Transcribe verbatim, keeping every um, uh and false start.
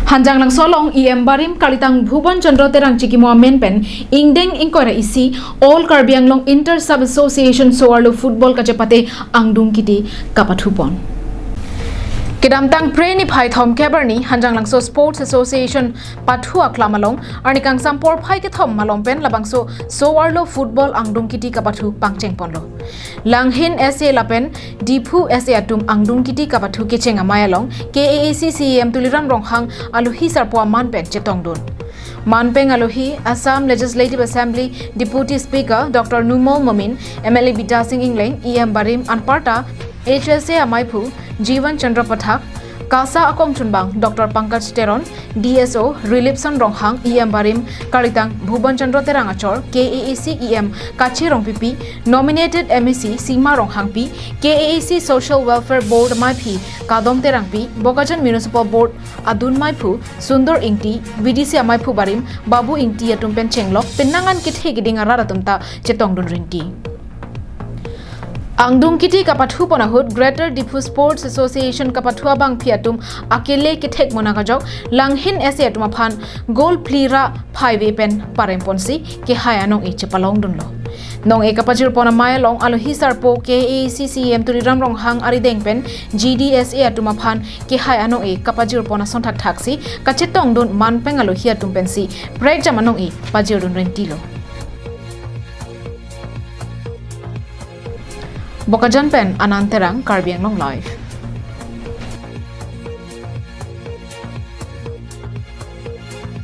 Hanjanglangso along E M Barim kalitang Bhuban Chandra Terang chikimo amen pen ingdeng ingkoi ra isi All Karbi Anglong Inter Sub Association Soarlo Football kachepate angdung kiti kapathupon. Kedamtang Phre niphai thomkep arni Hanjanglangso Sports Association pathu aklam along arni kangsam porphai kethom malom pen labangso Soarlo Football angdung kiti kapathu pangchengponlo. Langhin S A lapen Diphu S A atum angdung kiti kapathu kecheng amei along K A A C C E M Tuliram Ronghang alohi sarpo aman pen chetongdun. Manpeng alohi Assam Legislative Assembly Deputy Speaker Doctor Numal Momin, M L A Bidya Sing Engleng, E M Barim anparta H S A amaiphu Jivan Chandra Pathak, KASA akongchunbang Doctor Pankaj Teron, D S O Rilipson Ronghang, E M Barim kalitang Bhuban Chandra Terang achor, K A A C E M Kache Rongpipi, nominated M A C Sima Ronghangpi, K A A C Social Welfare Board maiphi Kadom Terangpi, Bokajan Municipal Board adun maiphu Sundor Ingti, V D C amaiphu Barim Babu Ingti atum pen chenglok penang an kethe keding arat atum ta chetongdun rinti. Angdung kiti kapathupon ahut Greater Diphu Sports Association kapathu abangpi atum akele kethek mona kajok Langhin S A atum aphan goal phli ra phaive pen paremponsi kehai anong-e chepalongdunlo. Nong-e kapajirpon amei along alohi sarpo K A A C C E M Tuliram Ronghang arideng pen G D S A atum aphan kehai anong-e kapajirpon ason thakthaksi kachetongdun manpeng alohi atum pensi prekjam anong-e pajirdun rentilo. Bokajan pen Anand Terang, Karbi Anglong Live.